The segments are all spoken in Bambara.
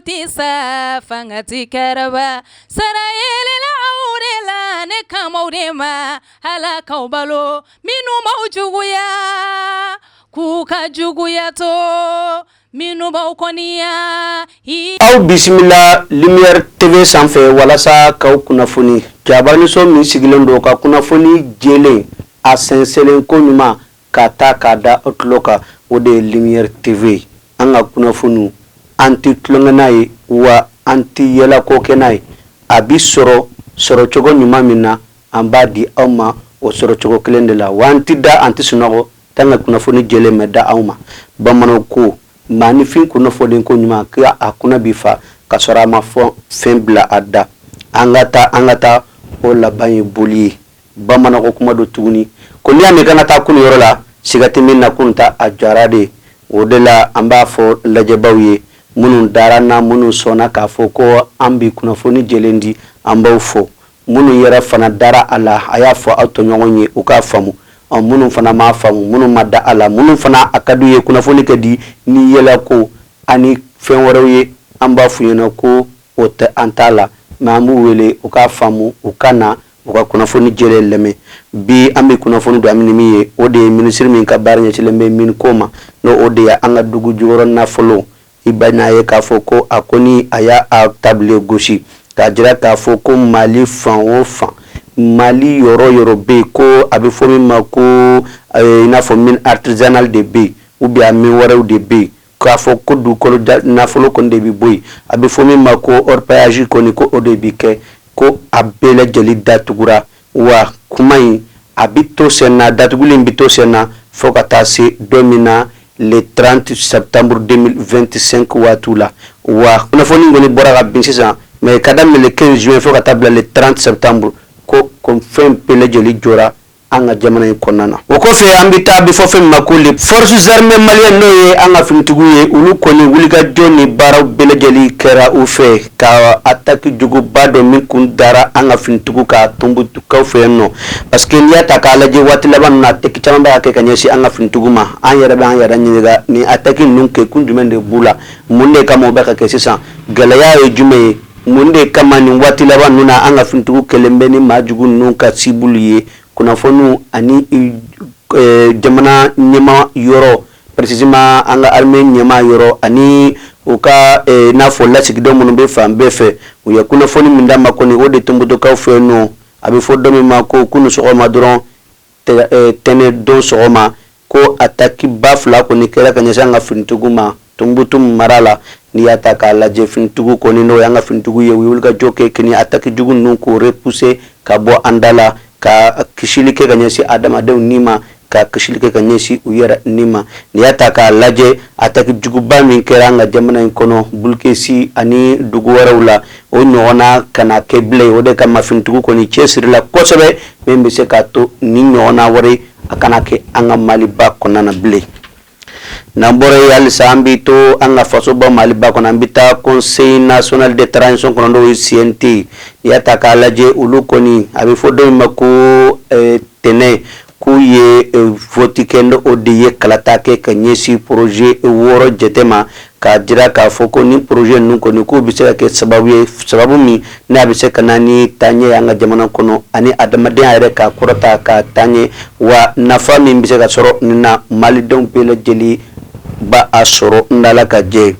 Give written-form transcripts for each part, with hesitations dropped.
tɛ sa, fanga tɛ karaba. Sara yelela aw de la, ne kan b'aw de ma. Ala k'aw balo, minnu b'aw juguya, k'u ka juguya to, minnu b'aw kɔniya. Aw bisimila Lumière TV sanfɛ walasa k'aw kunnafoni. Jabaraninso min sigilen don ka kunnafoni jɛlen, a sɛnsɛnlen ko ɲuman ka taa k'a da aw tulo kan, o de ye Lumière TV. An ka kunnafoniw, an tɛ tulonkɛ n'a ye, wa an tɛ yɛlɛko kɛ n'a ye. A bɛ sɔrɔ sɔrɔcogo ɲuman min na, an b'a di aw ma o sɔrɔcogo kelen de la. Wa an tɛ da, an tɛ sunɔgɔ tant que kunnafoni jɛlen ma da aw ma. Bamananw ko maaninfin kunnafoni ko ɲuman k a kɔnɔ bɛ fa ka sɔrɔ a ma fɔ fɛn bila a da. An ka taa, an ka taa, o laban ye boli ye. Bamananw ko kuma don tuguni ko n'i y'a mɛn kana taa kunun yɔrɔ la, siga tɛ min na kunun ta a jara de. O de la an b'a fɔ lajɛbaw ye, minnu dara an na, minnu sɔnna k'a fɔ ko an bɛ kunnafoni jɛlen di, an b'aw fo. Minnu yɛrɛ fana dara a la, a y'a fɔ aw tɔɲɔgɔn ye u k'a faamu. Ɔ, minnu fana m'a faamu, minnu ma da a la, minnu fana a ka d'u ye kunnafoni ka di ni yɛlɛko ani fɛn wɛrɛw ye, an b'a f'u ɲɛna ko o tɛ an ta la, mais an b'u wele u k'a faamu, u ka na u ka kunnafoni jɛlen lamɛn. Bi an bɛ kunnafoni don an ni min ye, o de ye minisiri min ka baara ɲɛsinnen bɛ mine ko ma, n'o o de ye an ka dugu jukɔrɔ nafolo. I bɛn'a ye k'a fɔ ko a kɔni a y'a table gosi k'a jira k'a fɔ ko Mali fan o fan, Mali yɔrɔ yɔrɔ bɛ yen ko a bɛ fɔ min ma ko i n'a fɔ mine artisanale de bɛ yen ou bien mine wɛrɛw de bɛ yen, k'a fɔ ko dugukolo nafolo kɔni de bɛ bɔ yen, a bɛ fɔ min ma ko orpaillage kɔni, ko o de bɛ kɛ, ko a bɛɛ lajɛlen datugura. Wa kuma in a bɛ to sen na, datuguli in bɛ to sen na fo ka taa se don min na, le 30 septembre 2025 waati la. Wa kunnafoni kɔni bɔra ka bin sisan, mais ka daminɛ le 15 juin fo ka taa bila le 30 septembre, ko fɛn bɛɛ lajɛlen jɔra an ka jamana in kɔnɔna na. O kɔfɛ, an bɛ taa bɛ fɔ fɛn min ma ko les forces armées maliennes, n'o ye an ka finitigiw ye, olu kɔni wulikajɔ ni baaraw bɛɛ lajɛlen kɛra u fɛ ka attaque juguba dɔ min kun dara an ka finitigiw ka Tombouctou fɛ yen nɔ, parce que n'i y'a ta k'a lajɛ, waati laban ninnu na, attaque caman bɛ ka kɛ ka ɲɛsin an ka finitigiw ma. An yɛrɛ bɛ an yɛrɛ ɲininka, nin attaque ninnu kɛ kun jumɛn de b'u la? Mun de kama u bɛ ka kɛ sisan? Gɛlɛya ye jumɛn ye? Mun de kama nin waati laban ninnu na, an ka finitigiw kɛlen bɛ ni maa jugu ninnu ka cible ye? Kunnafoniw ani jamana ɲɛma yɔrɔ, précisément an ka armée ɲɛma yɔrɔ ani u ka n'a fɔ lasigidenw minnu bɛ fan bɛɛ fɛ, u ye kunnafoni min d'a ma kɔni, o de Tombouctoukaw fɛ yen nɔ, a bɛ fɔ dɔ min ma ko kunun sɔgɔma dɔrɔn, tɛnɛ don sɔgɔma, ko attaque ba fila kɔni kɛra ka ɲɛsin an ka finitigiw ma Tombouctou mara la. N'i y'a ta k'a lajɛ, finitigiw kɔni, n'o y'an ka finitigiw ye, u ye wulikajɔ kɛ kini attaque jugu ninnu k'o repousser ka bɔ an da la, ka kisili kɛ ka ɲɛsin adamadenw ni ma, ka kisili kɛ ka ɲɛsin u yɛrɛ ni ma. N'i y'a ta k'a lajɛ, attaque juguba min kɛra an ka jamana in kɔnɔ Boulkessi ani dugu wɛrɛw la, o ɲɔgɔnna kana kɛ bilen. O de kama finitigiw kɔni cɛsirila kosɛbɛ min bɛ se k'a to ni ɲɔgɔnna wɛrɛ a kana kɛ an ka Maliba kɔnɔna na bilen. N'an bɔra yen, halisa an bɛ to an ka fasoba Maliba kɔnɔ. An bɛ taa Conseil national de transition kɔnɔ, n'o ye CNT. N'i y'a ta k'a lajɛ, olu kɔni, a bɛ fɔ dɔ min ma ko tɛnɛn, k'u ye vote kɛ, n'o o de ye kalata kɛ ka ɲɛsin projet wɔɔrɔ jate ma, k'a jira k'a fɔ ko ni projet ninnu kɔni, k'u bɛ se ka kɛ sababu ye, sababu min n'a bɛ se ka na ni taaɲɛ ye an ka jamana kɔnɔ ani adamadenya yɛrɛ k'a kɔrɔta ka taaɲɛ. Wa nafa min bɛ se ka sɔrɔ nin na, malidenw bɛɛ lajɛlen ba a sɔrɔ n dala ka jɛ.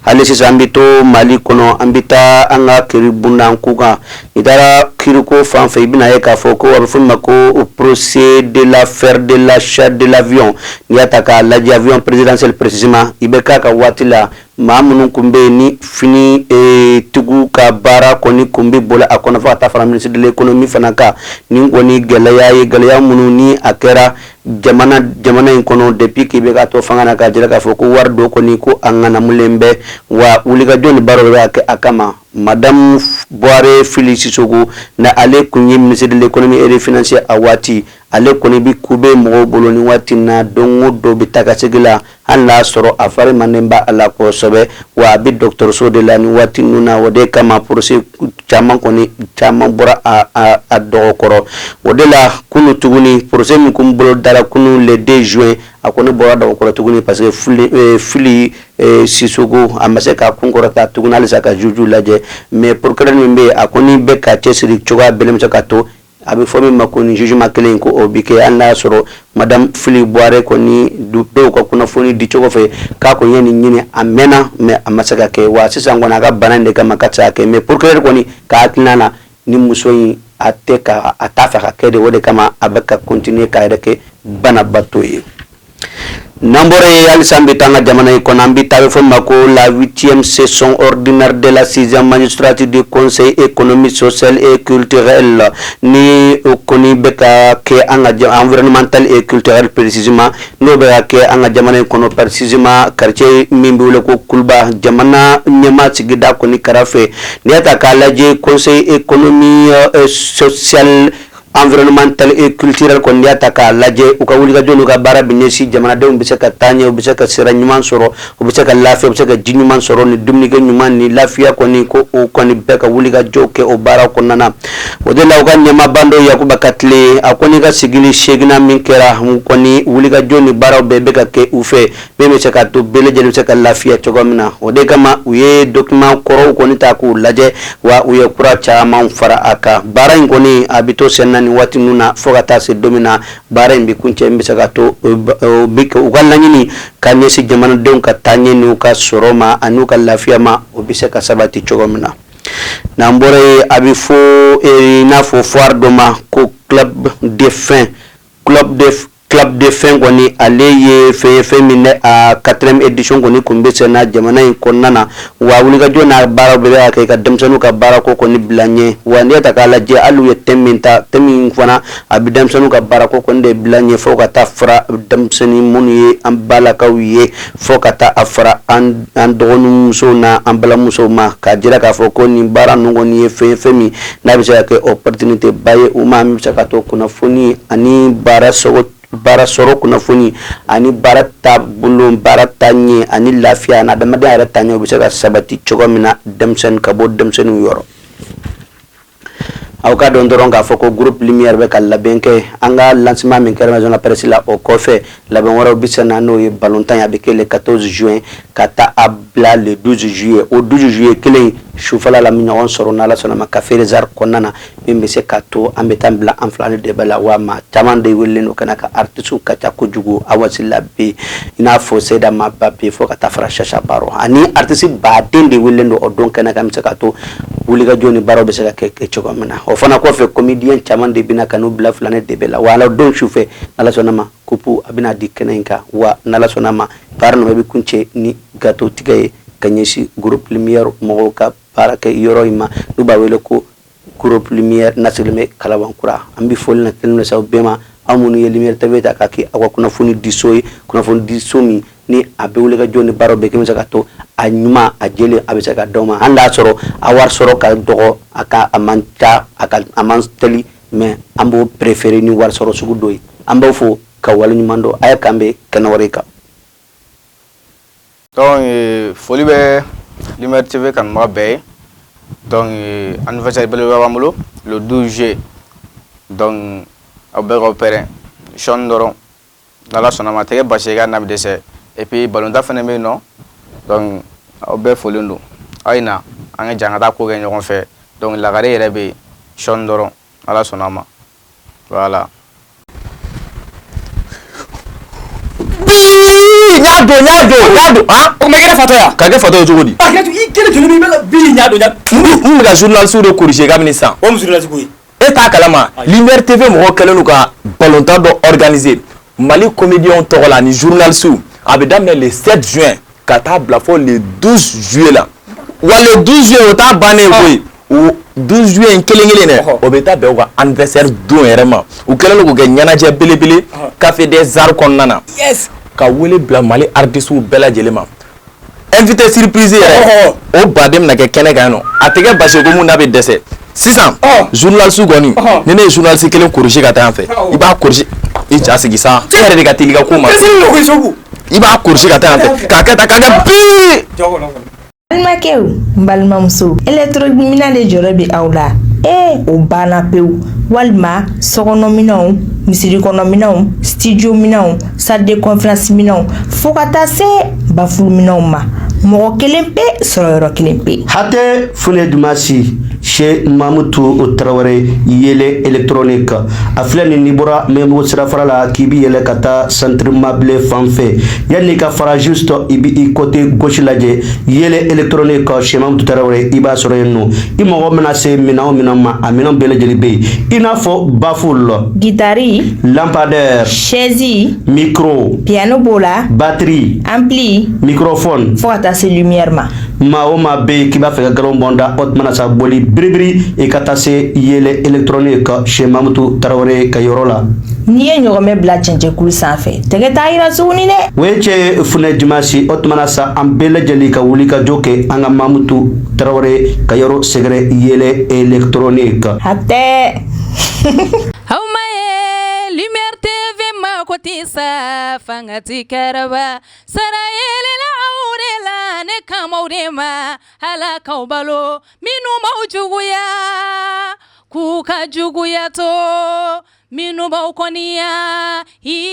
Hali sisan an bɛ to Mali kɔnɔ, an bɛ taa an ka kiri bonda ko kan. I taara kiriko fan fɛ, i bɛna ye k'a fɔ ko a bɛ fɔ min ma ko procès de l'affaire de l'achat de l'avion. N'i y'a ta k'a lajɛ, avion présidentiel précisément, i bɛ k'a ka waati la, maa minnu tun bɛ yen ni fini tigiw ka baara kɔni tun bɛ boli a kɔnɔ, fo ka taa fara ministre de l'économie fana kan. Nin kɔni gɛlɛya ye, gɛlɛya minnu ni a kɛra jamana in kɔnɔ depuis k'i bɛ ka to fanga na, k'a jira k'a fɔ ko wari dɔ kɔni ko a ŋanamulen bɛ. Wa wulikajɔ ni baara dɔ bɛ ka kɛ a kama. Madame Buware Fili Sisoko na, ale tun ye ministre de l'économie et des finances a waati, ale kɔni bɛ kube mɔgɔw bolo ni waati na. Don o don bɛ taa ka segin la, hali n'a sɔrɔ a fari manden b'a la kosɛbɛ, wa a bɛ dɔgɔtɔrɔso de la ni waati ninnu na. O de kama procès caman kɔni caman bɔra a dɔgɔkɔrɔ. O de la kunu tuguni, procès min kun bolo dara kunu le 2 juin, A kɔni bɔra dagokɔrɔ tuguni parce que Fili Sisoko a ma se k'a kun kɔrɔta tuguni halisa ka juge lajɛ. Mais procureur min bɛ yen, a kɔni bɛ ka cɛsiri cogoya bɛɛ bɛ se ka to a bɛ fɔ min ma ko nin jugement kelen in ko o bi kɛ, hali n'a y'a sɔrɔ madame Fili Buware kɔni dɔw ka kunnafoni di cogo fɛ k'a kɔni ye nin ɲini a mɛnna, mais a ma se ka kɛ. Wa sisan kɔni, a ka bana in de kama ka se ka kɛ. Mais procureur kɔni ka hakilina na, ni muso in a tɛ ka a t'a fɛ ka kɛ de, o de kama a bɛ ka continuer k'a yɛrɛ kɛ banabaatɔ ye. N'an bɔra yen, halisa an bɛ taa an ka jamana in kɔnɔ. An bɛ taa, a bɛ fɔ min ma ko la 8e session ordinaire de la sixième magistrature du Conseil économique, social et culturel, ni o kɔni bɛ ka kɛ an ka environnemental et culturel précisément, n'o bɛ ka kɛ an ka jamana in kɔnɔ, précisément quartier min bɛ wele ko Kuluba, jamana ɲɛmaa sigida kɔni kɛrɛfɛ. N'i y'a ta k'a lajɛ, Conseil économique, social, environnemental et culturel kɔni, y'a ta k'a lajɛ, u ka wulikajɔ n'u ka baara bɛ ɲɛsin jamanadenw bɛ se ka taa ɲɛ, u bɛ se ka sira ɲuman sɔrɔ, u bɛ se ka lafiya, u bɛ se ka ji ɲuman sɔrɔ ni dumunikɛ ɲuman ni lafiya kɔni, ko o kɔni bɛɛ ka wulikajɔ kɛ o baara kɔnɔna na. O de la, u ka ɲɛmaaba dɔ, Yakuba Katile, a kɔni ka sigili seeginna min kɛra kɔni, wulikajɔ ni baaraw bɛɛ bɛ ka kɛ u fɛ min bɛ se ka to bɛɛ lajɛlen bɛ se ka lafiya cogo min na. O de kama, u ye document kɔrɔw kɔni ta k'u lajɛ, wa u ye kura caman fara a kan. Baara in kɔni, a bɛ to sen na nin waati ninnu na fo ka taa se don min na baara in bɛ kuncɛ, min bɛ se ka to u ka laɲini ka ɲɛsin jamanadenw ka taaɲɛ n'u ka sɔrɔ ma ani n'u ka lafiya ma, o bɛ se ka sabati cogo min na. N'an bɔra yen, a bɛ fɔ i n'a fɔ foire dɔ ma ko Club de fin. Club de fin kɔni, ale ye fɛn ye, fɛn min a quatrième édition kɔni kun bɛ sen na jamana in kɔnɔna na. Wa wulikajɔ n'a baaraw bɛɛ bɛ ka kɛ ka denmisɛnninw ka baarako kɔni bila ɲɛ. Wa n'i y'a ta k'a lajɛ, hali u ye thème min ta, thème min fana a bɛ denmisɛnninw ka baarako kɔni de bila ɲɛ, fo ka taa fara denmisɛnnin minnu ye an balakaw ye, fo ka taa a fara an dɔgɔninmusow n'a an balimamusow ma, k'a jira k'a fɔ ko nin baara ninnu kɔni ye fɛn ye, fɛn min n'a bɛ se ka kɛ opportunité ba ye u ma, min bɛ se ka to kunnafoni ani baara sɔrɔ, baara sɔrɔ kunnafoni ani baara taabolo, baara taaɲɛ ani lafiya ani adamadenya yɛrɛ taaɲɛ, u bɛ se ka sabati cogo min na denmisɛnnin ka bɔ denmisɛnninw yɔrɔ. Aw ka dɔn dɔrɔn k'a fɔ ko groupe Lumière bɛ ka labɛn kɛ. An ka lancement min kɛra maison de la presse la, o kɔfɛ, labɛn wɛrɛw bɛ sen na, n'o ye ballontan ye. A bɛ kɛ le 14 juin ka taa a bila le 12 juillet. O 12 juillet kelen sufɛla la, an bɛ ɲɔgɔn sɔrɔ n'Ala sɔnna ma Café des Arts kɔnɔna na, min bɛ se ka to an bɛ taa bila an fila ni de bɛ la. Wa maa caman de welelen don ka na, ka artistes ka ca kojugu. Awa Sila bɛ yen, i n'a fɔ Seyida Maba bɛ yen, fo ka taa fara Chacha Baro ani artiste baden de welelen don o don kɛnɛ kan, bɛ se ka to wulikajɔ ni baaraw bɛ se ka kɛ cogo min na. O fana kɔfɛ, comédien caman de bɛna ka n'u bila filanin de bɛ la. Wa ala don sufɛ, n'Ala sɔnna ma, coupe a bɛna di kɛnɛ in kan. Wa n'Ala sɔnna ma, baara ninnu bɛ kuncɛ ni gâteau tigɛ ye ka ɲɛsin groupe Lumière mɔgɔw ka baara kɛ yɔrɔ in ma, n'u b'a wele ko groupe Lumière n'a sigilen bɛ Kalabankura. An bɛ foli na tɛnɛ sa bɛɛ ma, aw minnu ye Lumière TV ta k'a kɛ aw ka kunnafoni diso ye, kunnafoni diso min ni a bɛ wuli ka jɔ ni baaraw bɛɛ kɛ, bɛ se ka to a ɲuman, a jɛlen, a bɛ se ka d'aw ma, hali n'a sɔrɔ a wari sɔrɔ ka dɔgɔ, a ka a man ca, a ka a man teli, mais an b'o préférer ni wari sɔrɔ sugu dɔ ye. An b'aw fo ka waleɲuman dɔn. A ye k'an bɛn kɛnɛ wɛrɛ kan. Donc foli bɛ Lumière TV kanubaga bɛɛ ye. Donc anniversaire belebeleba b'an bolo le 12 juillet. Donc aw bɛɛ k'aw pɛrɛn sɔɔni dɔrɔn, n'Ala sɔnna ma, a tɛ kɛ basi ye k'a n'a bɛ dɛsɛ. Et puis ballontan fana bɛ yen nɔ. Donc aw bɛɛ folen don, aw ye na, an ka jɛ an ka taa ko kɛ ɲɔgɔn fɛ. Donc lagare yɛrɛ bɛ yen sɔɔni dɔrɔn, Ala sɔnna a ma, voilà. Bii, n y'a don, n y'a don, n y'a don, han. O kuma, i kɛra fatɔ ya? Ka kɛ fatɔ ye cogo di? A kɛra i kelen joli min bɛ ka bi n y'a don, n y'a N bɛ ka journaliste de corriger kabini sisan. O muso journaliste ko ye. E t'a kalama, Lumière TV mɔgɔw kɛlen don ka ballontan dɔ organiser Mali comédiens tɔgɔ la ani journalistes. A bɛ daminɛ le 7 juin ka taa bila fɔ le 12 juillet la. Wa le 12 juillet, o t'a bannen ye koyi. O 12 juillet in kelen kelen dɛ, o bɛ taa bɛn u ka anniversaire don yɛrɛ ma. U kɛlen don k'o kɛ ɲɛnajɛ belebele Café des Arts kɔnɔna na. Ka wele bila Mali artistes bɛɛ lajɛlen ma. Invité surprise yɛrɛ, o baden bɛna kɛ kɛnɛ kan yen nɔ. A tɛ kɛ basi ye ko mun n'a bɛ dɛsɛ. Sisan journaliste kɔni, ni ne ye journaliste kelen corriger ka taa yan fɛ, i b'a corriger, i ja sigi sa, e yɛrɛ de ka teli i ka ko ma. I b'a corriger ka taa yan fɛ, k'a kɛ tan, k'a kɛ bii. Balimakɛw, n balimamuso, électronique minɛn de jɔyɔrɔ bɛ aw la. Ee, o banna pewu. Walima sokɔnɔminɛnw, misiri kɔnɔminɛnw, studio minɛnw, salle de conférence minɛnw, fo ka taa se baffle minɛnw ma. Mɔgɔ kelen pe sɔrɔ yɔrɔ kelen pe. Hatɛ Funɛ Dumasi chez Mamutu Tarawele, Yele Électronique, a filɛ nin, n'i bɔra Mɛmugu sirafara la k'i bi yɛlɛ ka taa Centre Mabile fan fɛ, yanni ka fara, juste i bi i côté gauche lajɛ, Yele Électronique chez Mamutu Tarawele, i b'a sɔrɔ yen nɔ. I mago mana se minɛn o minɛn ma, a minɛn bɛɛ lajɛlen bɛ yen, i n'a fɔ baffle, gitari, lampadaire, chaise, micro, piano b'o la, batterie, ampli, microphone, fo ka taa se lumière ma. Maa o maa bɛ yen k'i b'a fɛ ka galon bɔn da, o tuma na sa, boli biribiri i ka taa se Yele Électronique chez Mamutu Tarawele ka yɔrɔ la. N'i ye ɲɔgɔmɛ bila cɛncɛnkulu sanfɛ, tɛgɛ t'a yira tuguni dɛ. O ye cɛ Funɛ Dimasi. O tuma na sa, an bɛɛ lajɛlen ka wuli ka jɔ kɛ an ka Mamutu Tarawele ka yɔrɔ sɛgɛrɛ, Yele Électronique. Hatɛ. Aw ma ye Lumière TV mako tɛ sa, fanga ti kɛrɛba sara yelela aw de la, ne kamaw de ma Ala k'aw balo, minnu b'aw juguya k'u ka juguya to, minnu b'aw kɔniya.